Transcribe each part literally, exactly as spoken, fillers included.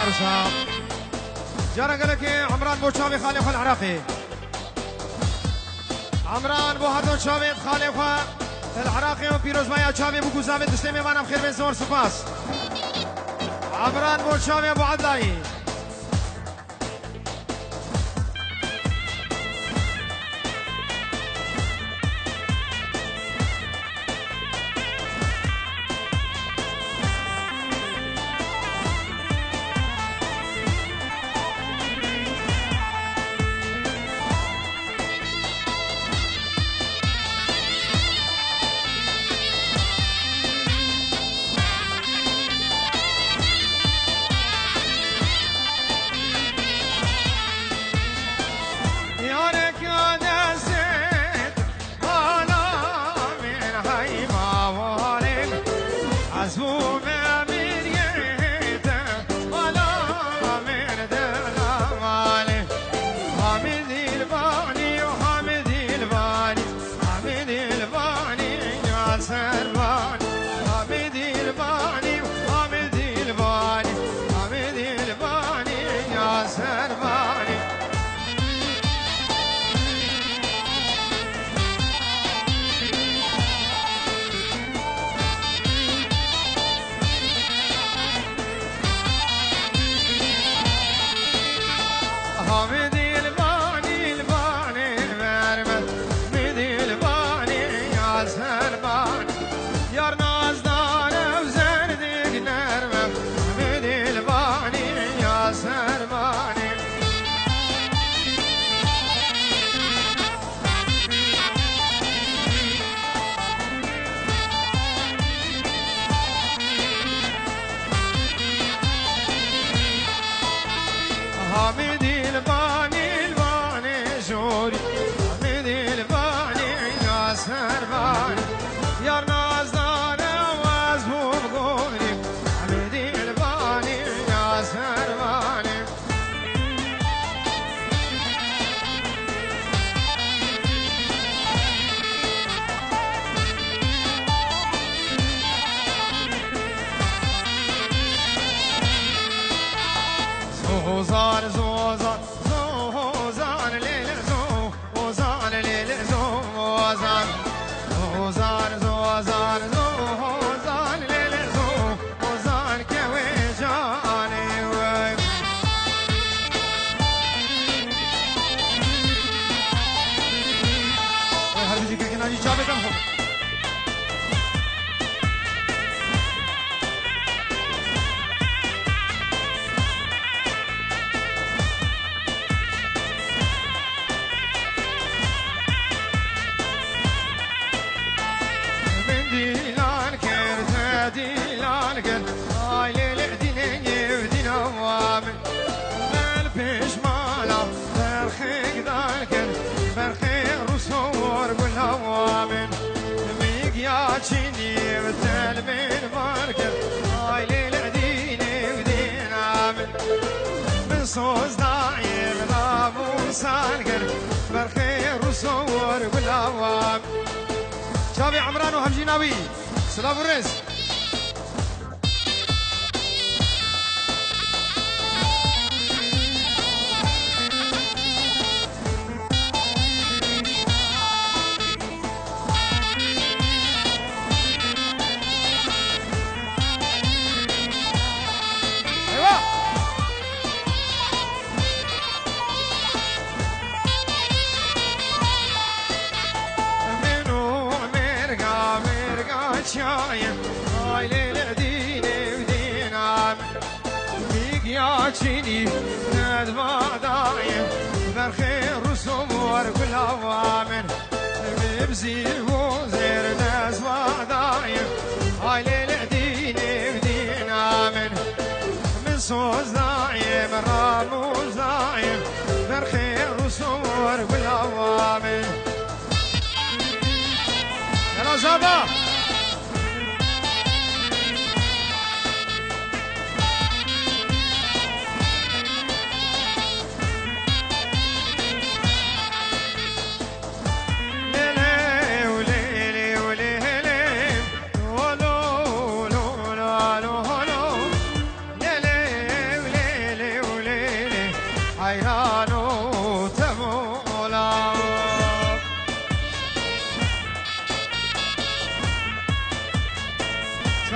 Arsa. Cara gelekê Emran bo çavê xalê xwe li Iraqê. Emran bo her do çavê xalê xwe li Iraqê û pîrozbaya çavê bû ku zavê tiştê mêvanan xêr bên zor spas. Emran bo çavê Ebu Edlayî. Yarek ya dezet, bala min heyma walin. Ez bû me min yete, bala min dela walin. Hamidî li banî û Hamidî li banî. Hamidî li banî ya ser banî. Hamidî li banî, Hamidî li banî, Hamidî li banî ya ser banî. Hamidî li banî, li banî verme. Hamidî li banî ya ser banî. Yar nazdar ew zerdîk nerme. Hamidî li banî ya ser banî. Hamidî li banî, li banê jorî. Hamidî li banî ya ser banî. Yar nazdar ew ez bûm gorî. Hamidî li banî ya ser banî. Zozan, zozan, zozan, lê lê zo-, ozan, lê lê zozan. Zozan, zozan, zozan, lê lê zo-, Ozan kewê canê we. Her bijî kekê nacî çavê dem xwe. Min dîlan kir, te dîlan kir. Ay lê lê dînê yew dîna wa min. Gel pêşmala berxê gidal kir. Berxê rûsor gula wa min. Min giya çînî tel min mar kir. Ay lê lê dînê dîna min. Min soz dayê min rabûn sar kir. Berxê rûsor gula wa min. Çavê Emran û Hemjîna wî. Silav û rêz. Eyvah! Min û mêrga, mêrga çiyayê, ay lê lê dînê û dîna min. Mîg ya çînî nedva dayê, berxê rûsûm wer gula wa min. Min bi zîv û zêr dest wa dayê, ay lê lê dînê û dîna min. Min soz dayê, min ramûz dayê, berxê rûsûm wer gula wa min. Gela Zava!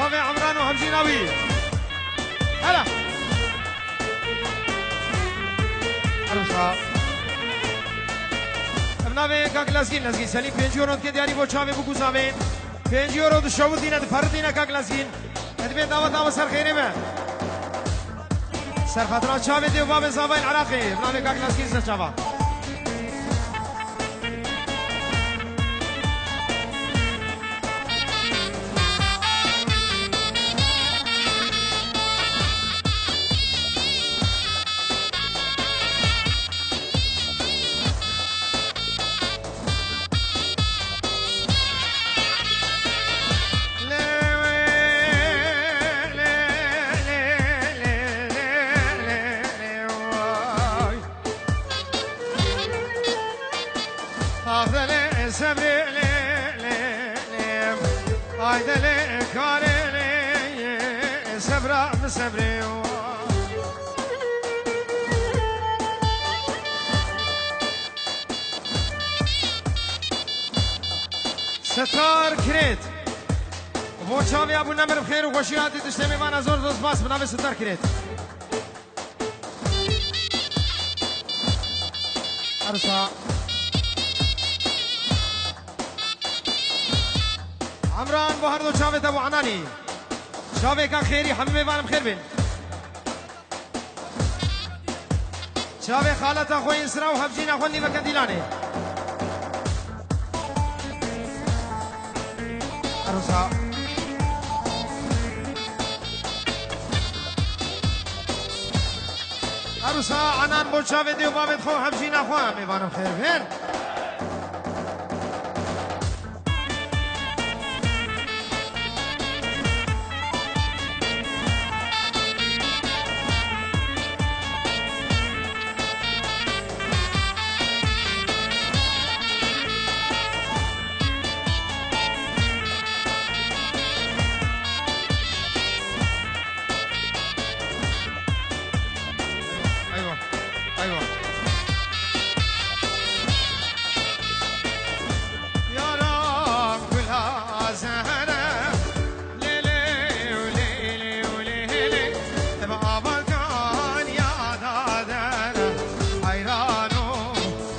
Navê Emran û hemjîna wî. Hele. Ermişa. Ev navê kak Lezgîn, Lezgîn Selîm pêncî euro dike diyarî bo çavê bû ku zavê. Pêncî euro dişewitîne, diperitîne kak Lezgîn. Edibê dawet dawe ser xêrê me. Ser xatira çavê dê û bavê zavayên Iraqê. Ev navê kak Lezgîn ser çava. Ah delê sebrê lê lê lê. Ay delê karê lê. Sebra mi sebrê wa. Setar Kirêt. Bo çavê ya bû nemir bi xêr û xweşî hatî tiştê mêvana zor zor spas bi navê Setar Kirêt. Ersa. Emran bo her do çavê te bo Enanî. Çavêka xêrî, hemî mêvanim xêr bin. Çavê xaleta xwe Îsra û hevcîna xwe nîveke Dîlanê. Erosa. Erosa Enan bo çavê dê û bavê xwe û hevcîna xwe em ê vanim xêr bên. Eywa, eywa. Yaram gula zehre, lê lê û lê lê û lê lê. Ev abakan ya dadere, heyran û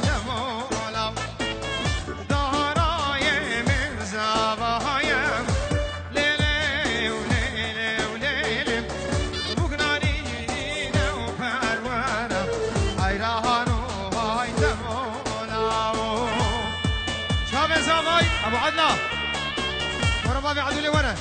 demola. Darayê min zavayê, lê lê û lê lê û lê lê. Bûk narîne û perwere, heyran û hay demola. Çavê zavay, Ebu Edla. Were bavê Edûlê were.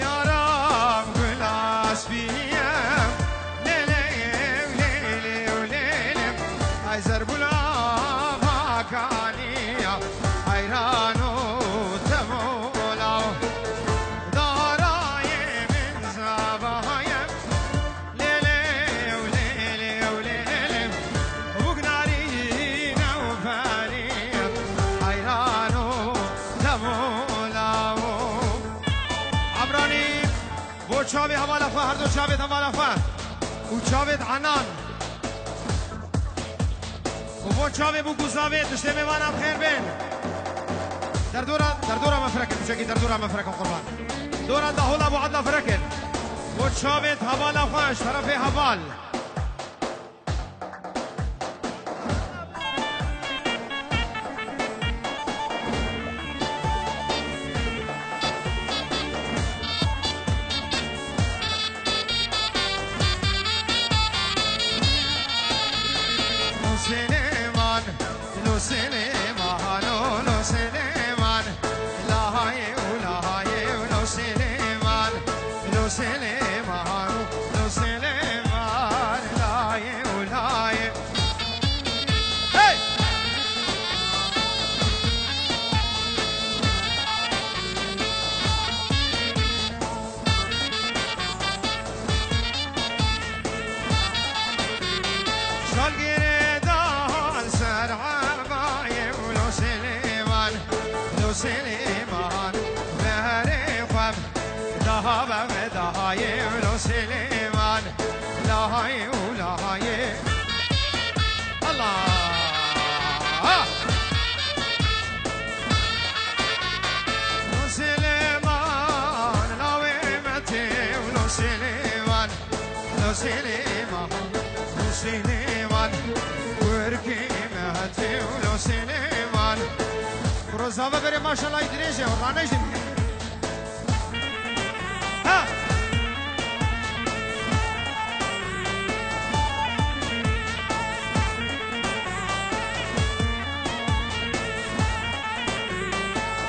Yaram gula spî ye, lê lê lê lê û lê lê. Ay zerbula vakaniya, heyran û demola. Darayê min zavayê, lê lê û lê lê û lê lê. Bûk narîne û perî, heyran û demola. Emranî, bo çavê hevala xwe, her do çavê hevala xwe û çavê Enan. Û bo çavê bû ku zavê tiştê mêvanan xêr bên. Derdora, derdora me firekin, tiştekî derdora me firekin qurban. Dora dahola bo Edla firekin. Bo çavê hevala xwe, ji terefê heval. Lo Silêman, lo Silêman, lo, lo Silêman. La hayê û la hayê û lo Silêman, lo Silêman, lo Silêman. Bexdayê lo Silêman, layê û layê. Allah! Lo Silêman, lawê me tê û lo Silêman, lo Silêman, lo Silêman, kurkê me tê û lo Silêman. Rozava berê maşallah dirêj e, ranejin. Ha!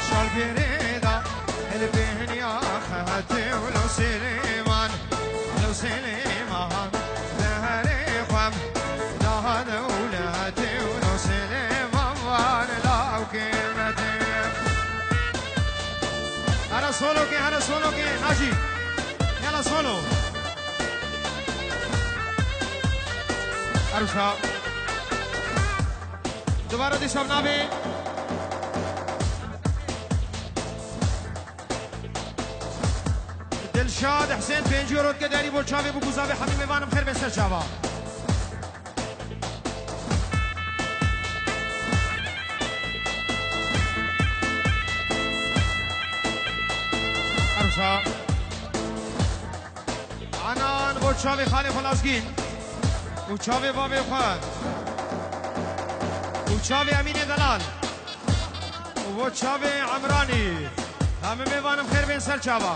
Şalgirê da, el bêhniya xehetê û lo Silêman, lo Silêman, beherê xwem, daha dewletê û lo Silêman van law kêmetê. Hera solo ke, hera solo ke, Naci. Yala solo. Aruşa. Dubara dîsa nabê. Dilşad Husên pêncî euro dike derî bo çavê bo guzavê hemî mêvanim xêr bên ser çava. Arsa. Anan bo çavê xalê xwe Lazgîn û çavê bavê xwe û çavê Emînê Delal û bo çavê Emranî. Hemî mêvanim xêr bên ser çava.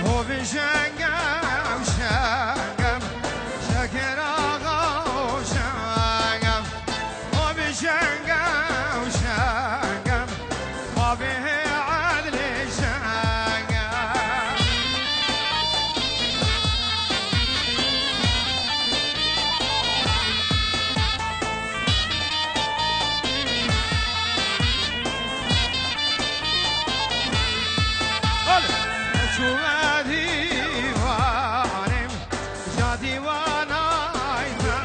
Ho bi jengem, jengem, Şeker Axa, ho jengem. Ho bi jengem, jengem, ho bi hê edlê jengem. Çûme dîwarê, ja dîwanay me,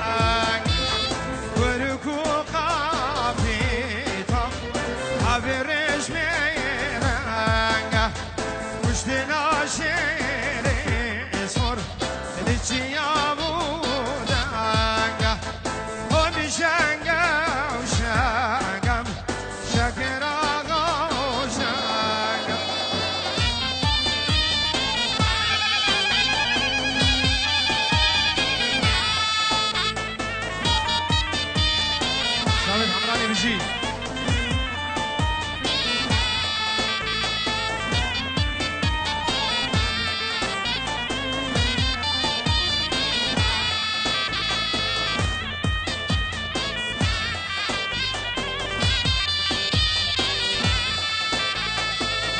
kurk û qafî tam, abi rêşmê renge, kuştina şêrê sor, li çiya bû denge, o bi şenge û şengem. Şeker Axa, şeker. Şahin Hamrani Bijî.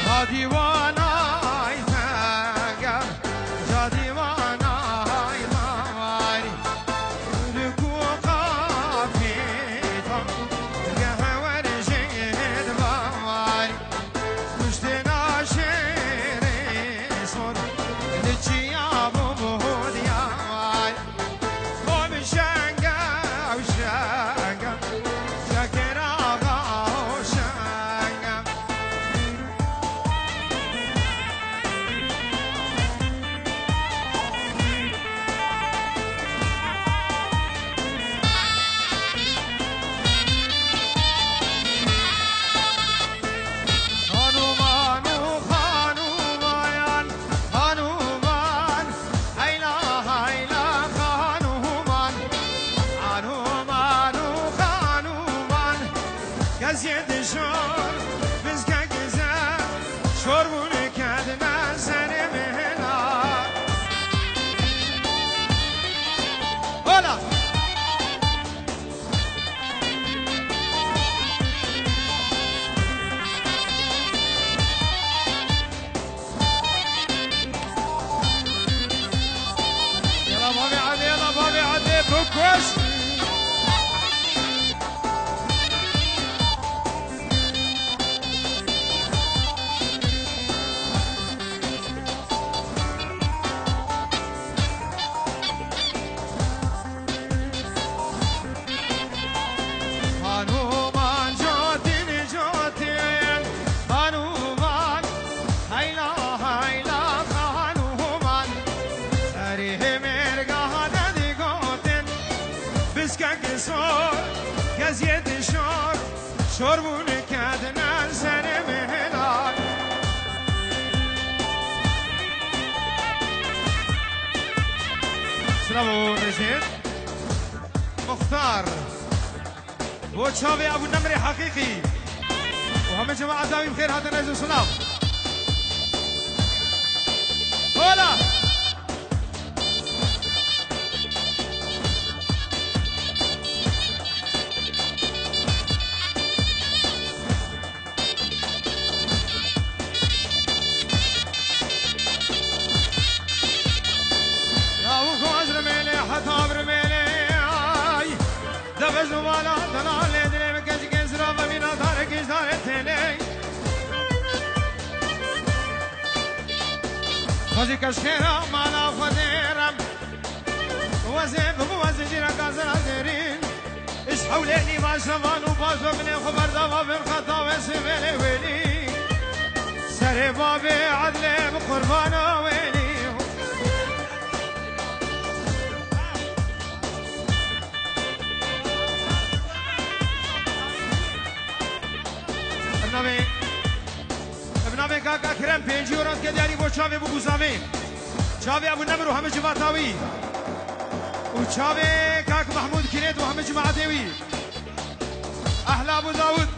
Ha dîwanay me gel, ja dîwanay me warî. Li ku qafî tam, geh wer jê dibawarî. Kuştina şêrê sor, li çiya bû bû diyawar. Kom şenge ew şenge, Şeker Axa şenge. Kekê sor, keziyê dişar, şor bûne kedine serê min helal. Bravo Recep. Muxtar. Bo çavê Ebû Nemrê Heqîqî. Û hemî cemaeta wî bi xêr hatin, rêz û silav. Hola! Yahu goz rimêlê heta bi rimêlê ay. Devej û vala delal lê dilê bi keçikê zira ve mîna darek îşdarê têlê. Xwezî keşkêra mala xwe dêrem. Wezê bibu wezê jîra gazira zêrîn. Iş hewlê nîva şevan û bazo binê xwe berdava bin xeta wesê vêlê wêlî. Serê babê edlê bi qurbana wêlî. Bi navê, bi navê kaka Kerem pêncî euro dike diyarî bo çavê Bû Guzavê. Çavê Ebû Nemir û hemî civata wî. Û çavê kak Mehmûd Kinêt û hemî cemaetê wî. Ehla Bû Dawud.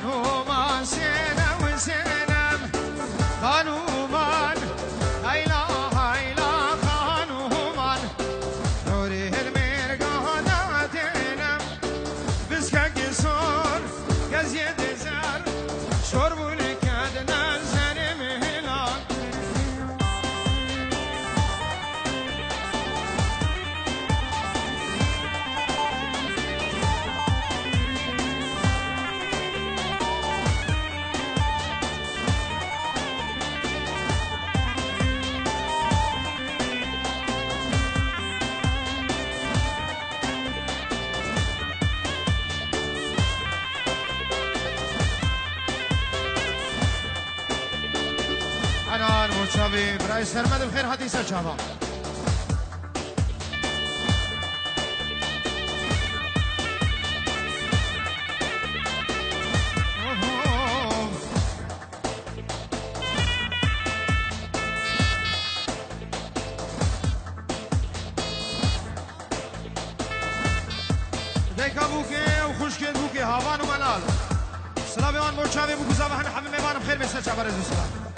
Xanûman sênem, sênem, xanûman, heyla, heyla, xanûman, dorê mêrgana tênem, biskekî sor, keziyê dêzer, şor bûne kedine serê mêlan. Henan bo çavê birayê Sermed, bi xêr hatî ser çava. Dayika bûkê û xwişkê bûkê, havan û melal. Silavê wan bo çavê Bû Guzavê, hin hemî mêvan bi xêr bê ser çava, rêz û silav.